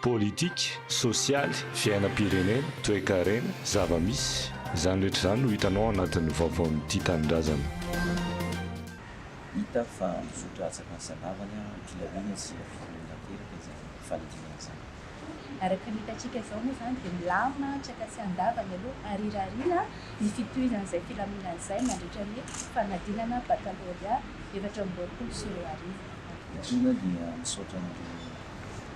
Politika, sosialy, fiainam-pirenena, toekarena, zava-misy, izany rehetra izany no hitanao ao anatin'ny vaovaon'ny Tia Tanindrazana. Hita fa mizotra antsakany sy andavany am-pilaminana sy am-pitonena tanteraka izany fanadinana izany. Araka ny hitantsika izao moa izany dia milamina antsaka sy andavany aloha ary irariana ny fitohizan'izay filaminana izay mandritra ny fanadinana bakalorea 2024. Etoana dia misaotra an'ireo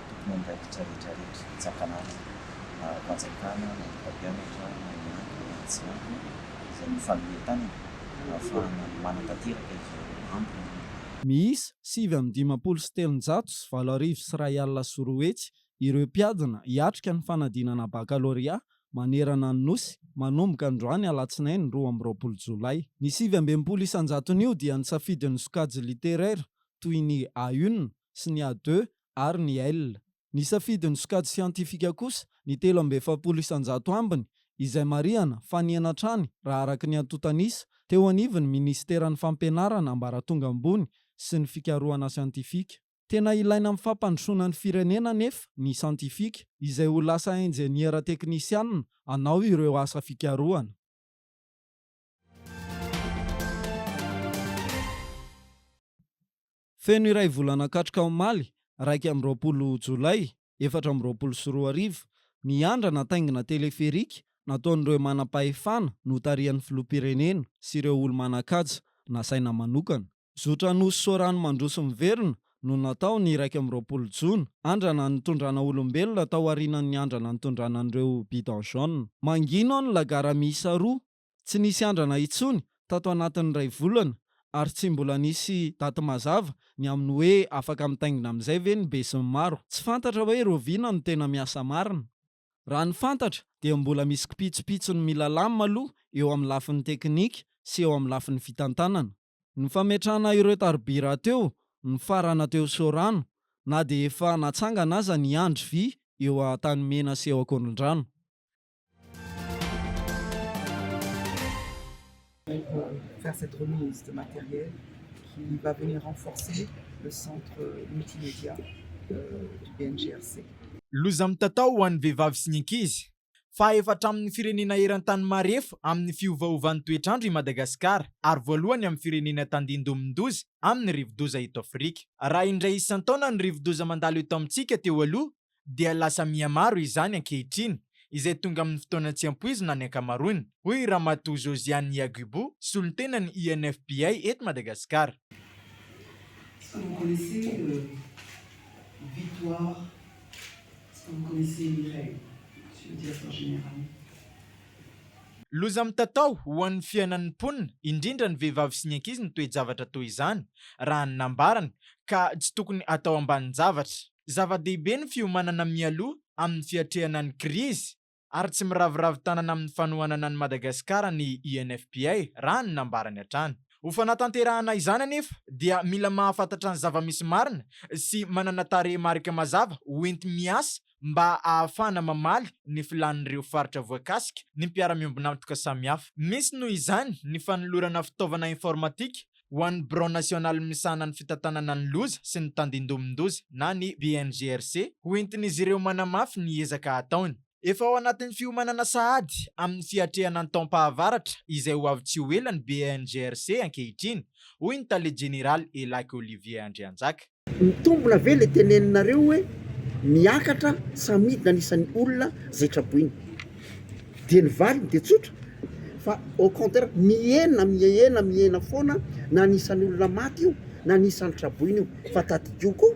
tompon'andraikitra rehetra rehetra tsy ankanavaka na ara-panjakana na ny mpampianatra na ny miankina na ny tsy miankina izay nifanome tanana ahafahana manatanteraka izao andro Miisa 359 859 ireo mpiadina hiatrika ny fanadinana bakalorea manerana ny Nosy manomboka androany alatsinainy 22 jolay. Ny 69 isan-jaton'io dia nisafidy ny sokajy literaire toy ny A une sy ny A deux ary ny L. Nisafidy ny sokajy siantifika kosa ny 43% ambiny izay marihana fa nihena hatrany raha araka ny antontan'isa teo anivon'ny minisiteran'ny Fampianarana ambaratonga ambony sy ny fikarohana siantifika. Tena ilaina amin'ny fampandrosoana ny firenena anefa ny siantifika izay ho lasa injeniera teknisianina hanao ireo asa fikarohana. Feno iray volana katroka omaly, 21 jolay 2024, ny andrana taingina teleferika nataon'ireo manam-pahefana notarihan'ny filoham-pirenena sy ireo olo-manan-kaja nasaina manokana. Zotra Nosy Soarano mandroso miverina no natao ny 21 jona, andrana nitondrana olombelona tao aorianan'ny andrana nitondrana an'ireo bidon jaune. Mangina ao ny lagara miisa roa Tsy nisy andrana intsony tato anatin'ny iray volana ary tsy mbola nisy daty mazava ny amin'ny hoe afaka mitaingina amin'izay ve ny besinimaro. Tsy fantatra hoe rahoviana no tena miasa marina. Raha ny fantatra dia mbola misy kipitsopitsony mila lamina aloha eo amin'ny lafiny teknika sy eo amin'ny lafiny fitantanana. Ny fametrahana ireo taroby rahateo nifarana teo Soarano na dia efa natsangana aza ny andry vy eo Antanimena sy eo Ankorondrano. Pour faire cette remise de matériel qui va venir renforcer le centre multimédia du BNGRC. Loza mitatao ho an'ny vehivavy sy ny ankizy. Fahaefatra amin'ny firenena eran-tany marefo amin'ny fiovaovan'ny toetr'andro i Madagasikara ary voalohany amin'ny firenena tandindomin-doza amin'ny rivodoza eto Afrika. Raha indray isan-taona ny rivodoza mandalo eto amintsika teo aloha dia lasa mihamaro izany ankehitriny, izay tonga amin'ny fotoana tsy ampoizina ny ankamaroany, hoy Ramatoa Josiane Yaguibou, solontenan'ny UNFPA eto Madagasikara. Est-ce que vous connaissez Victoire? Est-ce que vous connaissez Mireille, Monsieur le Directeur Général? Loza mitatao ho an'ny fiainan'ny mponina, indrindra ny vehivavy sy ny ankizy ny toe-javatra toy izany, raha ny nambarany, ka tsy tokony atao ambanin-javatra. Zava-dehibe ny fiomanana mialoha amin'ny fiatrehana ny krizy ary tsy miraviravy tanana amin'ny fanohanana an'i Madagasikara ny UNFPA, raha ny nambarany hatrany. Ho fanatanterahana izany anefa dia mila mahafantatra ny zava-misy marina sy manana tarehimarika mazava hoenti-miasa mba ahafahana mamaly ny filàn'ireo faritra voakasika ny mpiara-miombon'antoka samihafa. Misy noho izany ny fanolorana fitaovana informatika Ho an'ny Birao nasionaly misahana ny fitantanana ny loza sy ny tandindomin-doza na ny BNGRC, ho entin'izy ireo manamafy ny ezaka ataony. Efa ao anatin'ny fiomanana sahady amin'ny fiatrehana ny taom-pahavaratra izay ho avy tsy ho ela ny BNGRC ankehitriny, hoy ny tale jeneraly Elaky Olivier Andrianjaka. Mitombina ve le teneninareo hoe miakatra sa midina ny isan'ny olona zay traboina? Dia ny valiny dia tsotra fa au contraire mihena mihena mihena foana na ny isan'ny olona maty io na ny isan'ny traboina io fa tadidio koa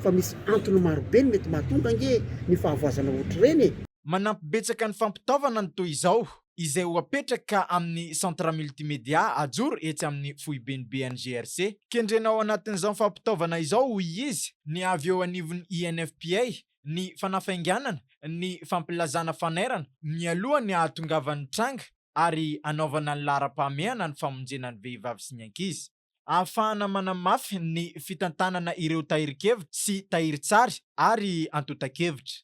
fa misy antony marobe ny mety mahatonga ange ny fahavoazana ohatr'ireny e! Manampy betsaka ny fampitaovana ny toy izao izay ho apetraka amin'ny Centre Multimédia ajoro etsy amin'ny foiben'ny BNGRC. Kendrena ao anatin'izao fampitaovana izao, hoy izy, ny avy eo anivon'ny INFPA, ny fanafainganana ny fampilazana fanairana mialoha ny hahatongavan'ny tranga ary hanaovana ny laharam-pahamehana ny famonjena ny vehivavy sy ny ankizy. Ahafahana manamafy ny fitantanana ireo tahirin-kevitra sy tahirin-tsary ary antontan-kevitra.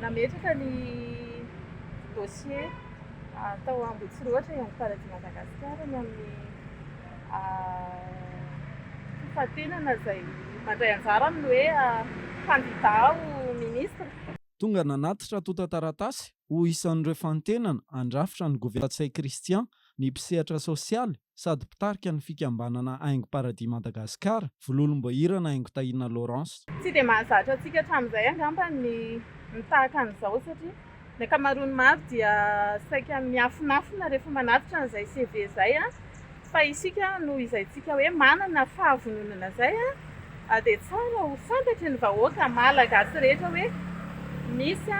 Nametraka ny dossier tao Ambohitsirohitra i Haingo Paradis Madagascar ny amin'ny fifantenana izay mandray anjara amin'ny hoe kandida ho ministre. Tonga nanatitra antontan-taratasy ho isan'ireo fantenana handrafitra ny governemanta Ntsay Christian ny mpisehatra sosialy sady mpitarika ny fikambanana Haingo Paradis Madagascar, Vololomboahirana Haingo Tahiana Laurence. Tsy dia mahazatra antsika hatramin'izay angamba ny ny tahaka an'izao satria ny ankamaroan'ny maro dia saika miafinafina rehefa manatitra an'izay CV izay fa isika noho izay tsika hoe manana fahavononana izay dia tsara ho fantatry ny vahoaka malagasy rehetra hoe misy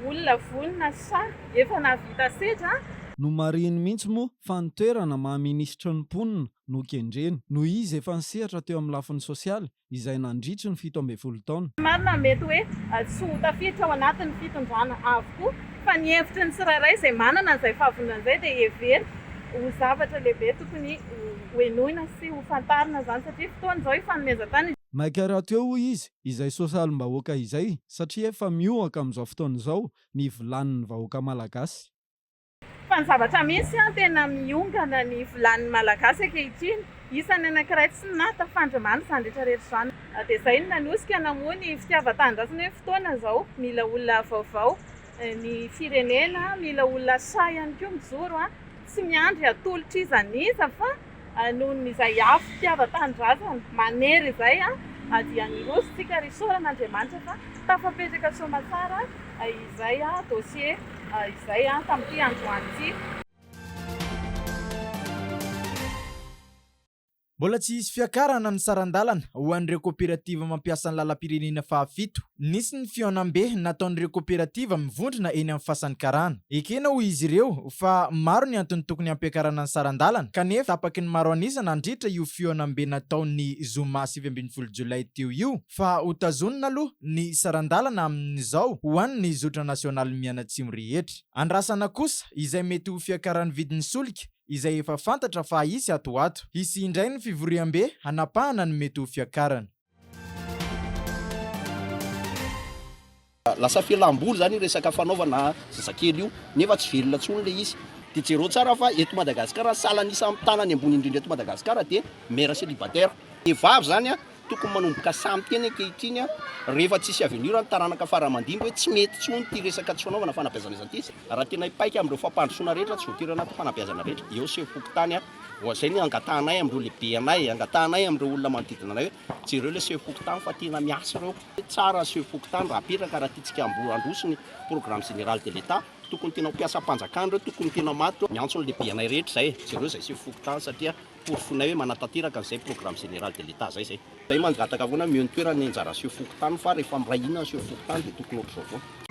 olona vonona sa efa nahavita sedra. Nomarihiny mihitsy moa fa ny toerana maha minisitry ny mponina no kendreny, noho izy efa nisehatra teo amin'ny lafiny sosialy izay nandritry ny 17 taona. Marina mety hoe tsy ho tafiditra ao anatin'ny fitondrana avokoa fa ny hevitry ny tsirairay izay manana an'izay fahavononana izay dia heveriko ho zavatra lehibe tokony ho henoina sy ho fantarina izany satria fotoana izao hifanomezan-tany. Maika rahateo hoy izy izay sosialim-bahoaka izay satria efa miohaka amin'izao fotoana izao ny vilanin'ny vahoaka malagasy. Fa ny zavatra misy an, tena miongana ny vilanin'ny Malagasy ankehitriny. Isan'ny anankiray tsy nahatafandry-mandry izany rehetra rehetra izany. Dia izay no nanosika namoha ny fitiavan-tanindrazana hoe fotoana izao, mila olona vaovao ny firenena, mila olona sahy ihany koa mijoro an, tsy miandry atolotra iza n'iza fa noho ny izay afo fitiavan-tanindrazana manery izay dia niroso tsika ary isaorana Andriamanitra fa tafapetraka soamatsara izay dossier izay tamin'ity androany ity. Mbola tsy hisy fiakarana ny saran-dalana ho an'ireo koperativa mampiasa ny lalam-pirenena fahafito. Nisy ny fihaonambe nataon'ireo koperativa mivondrona eny amin'ny Fasan'ny Karana. Ekena hoy izy ireo fa maro ny antony tokony hampiakarana ny saran-dalana kanefa tapaky ny maro an'isa nandritra io fihaonambe natao ny zoma 19 jolay teo io fa hotazonina aloha ny saran-dalana amin'izao ho an'ny zotra nasionaly mianatsimo rehetra. Andrasana kosa izay mety ho fiakaran'ny vidin'ny solika izay efa fantatra fa hisy ato ho ato. Hisy indray ny fivoriambe hanapahana ny mety ho fiakarana. Lasa fialamboly zany io resaka fanaovana zazakely io nefa tsy velona intsony le izy. Dia jereo tsara fa eto Madagasikara salan'isa amin'ny tanany ambony indrindra eto Madagasikara dia mère célibataire. Vehivavy zany a tokony manomboka sahy miteny ankehitriny a rehefa tsisy avenir ny taranaka fara aman-dimby hoe tsy mety intsony ity resaka tsy fanaovana fanabeazana izany ity. Raha tena hipaika amin'ireo fampandrosoana rehetra tsy voatery anaty fanabeazana rehetra eo sefom-pokontany a izay no angatahanay amin'ireo lehibe anay, angatahanay amin'ireo olona manodidina anay hoe jereo ilay sefom-pokontany fa tena miasa ireo. Tsara ny sefo fokontany raha apetraka raha tiantsika handroso ny programme général de l'Etat, tokony tena ho mpiasam-panjakana ireo, tokony tena maty ireo, miantso ny lehibenay rehetra izay, jereo izay sefo fokontany satria porofoinay hoe manatanteraka an'izay programme général de l'Etat izay izay. Izay mangataka foana omeo ny toerana ny anjara sefo fokontany fa rehefa miray hina ny sefo fokontany dia tokony ohatr'izao foana.